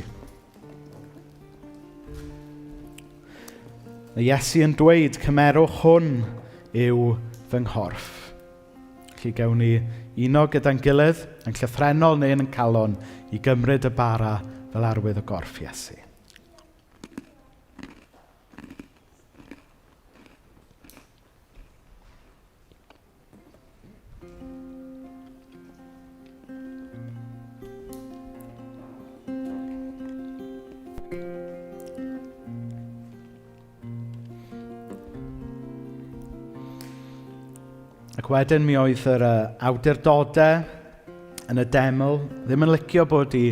[SPEAKER 1] Mae Iesu yn dweud, cymerwch hwn yw fy nghorff. Felly gewn ni uno gyda'n gilydd, yn llythrennol neu yn calon, i gymryd y bara fel arwydd o gorff Iesu. Ac wedyn mi oedd yr awdurdodau yn y deml ddim yn licio bod i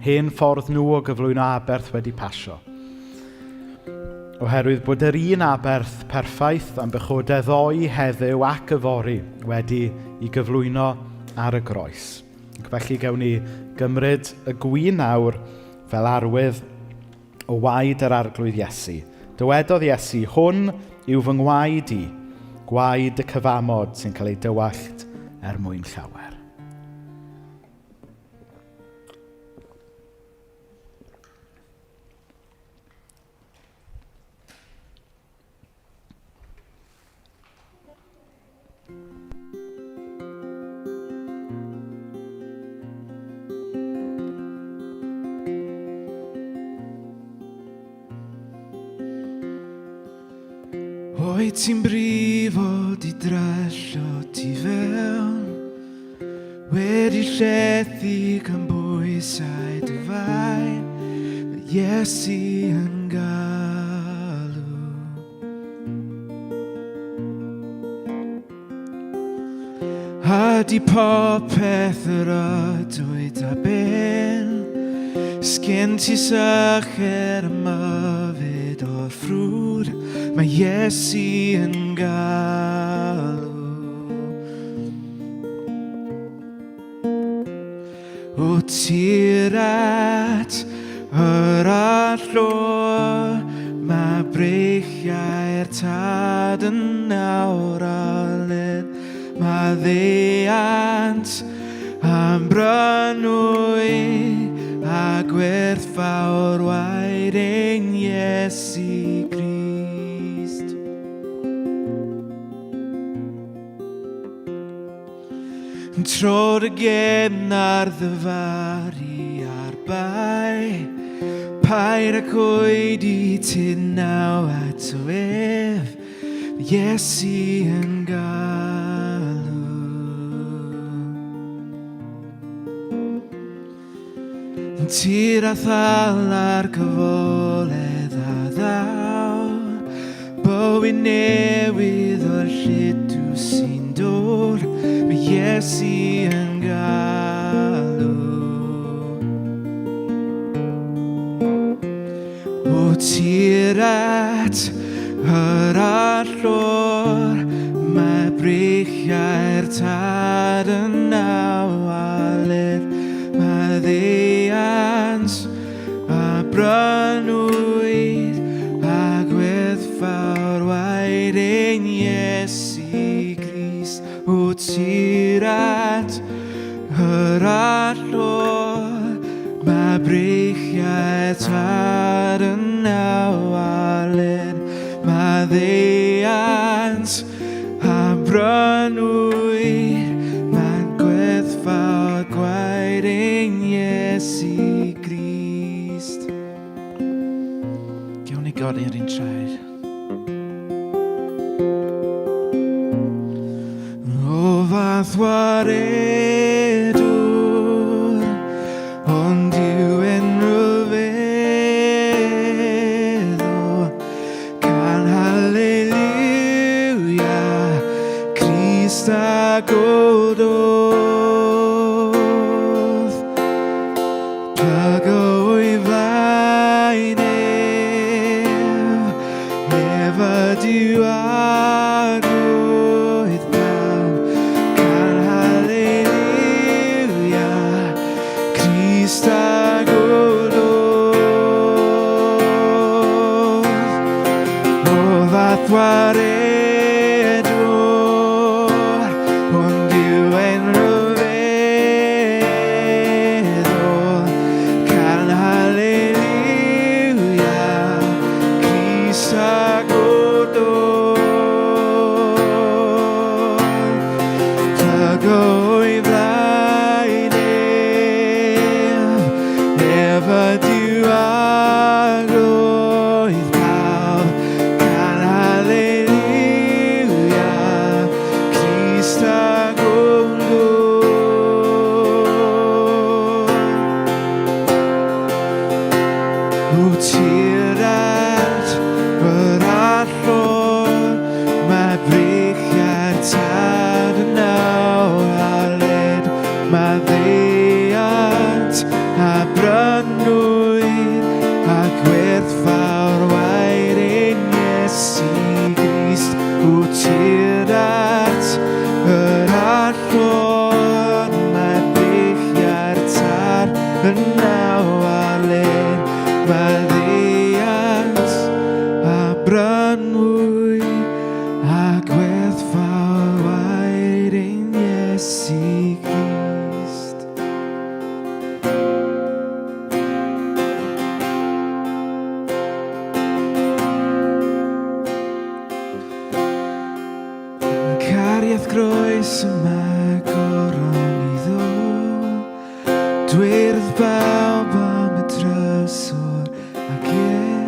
[SPEAKER 1] hen ffordd nhw o gyflwyno aberth wedi pasio. Oherwydd bod yr un aberth perffaith am bechodau ddoe, heddiw ac yfory wedi i gyflwyno ar y groes. Ac felly gewn ni gymryd y gwin nawr fel arwydd o waed yr Arglwydd Iesu. Dywedodd Iesu, hwn yw fy ngwaed i, gwaed y cyfamod sy'n cael ei dywallt er mwyn llawer.
[SPEAKER 2] Oed ti'n brifo di drallo ti fewn Wedi llethu gan bwysau dy fai Mae Iesu yn galw A di popeth yr ydwyt a ben Sgen ti sycher am yfed o'r ffrwd Mae Iesu yn galw O tir at yr allor, mae breichiau'r tad yn awr aled. Mae ddeiant am brynwy a gwerthfawr waed ein Iesu Grist. Tro dy gefn ar ddyfaru ar bai Paid ac oedi ti naw ato ef Iesu yn galw Tir a thal ar gyfoledd a ddaw Bywyd newydd o'r lludw sy'n dod Mae Iesu yn galw O tir at yr allor, mae breichiau'r tad yn awalydd, mae ddiant a brynwyd a gwerthfawr waed ein Iesu Grist o tir at yr allor, mae breichiau tad yn awalen, mae ddeiant a brynwyd, mae'n gwerthfawr gwaed ein Iesu Grist. Gawn ni godi ar ein traed. O fath waredwr, ond yw yn rhyfeddol. Can haleluia, Crist a gododd. Plyg o'i flaen ef, ef ydyw arglwydd pawb. Can haleluia, Crist a gododd. O fath waredwr, ond yw e'n rhyfeddol. Can haleluia, Crist a gododd. Plyg o'i flaen ef, ef ydyw arglwydd pawb. Can haleluia, Crist a gododd. O tir at yr allor, mae breichiau'r tad yn awr aled, mae ddeiant a brynwyd a gwerthfawr waed ein Iesu Grist. O tir at yr allor, mae breichiau'r tad yn awr aled, mae ddeiant a brynwyd a gwerthfawr waed ein Iesu Grist. Cariad groes yma goron i ddod, dweud wrth bawb am y trysor ac ie.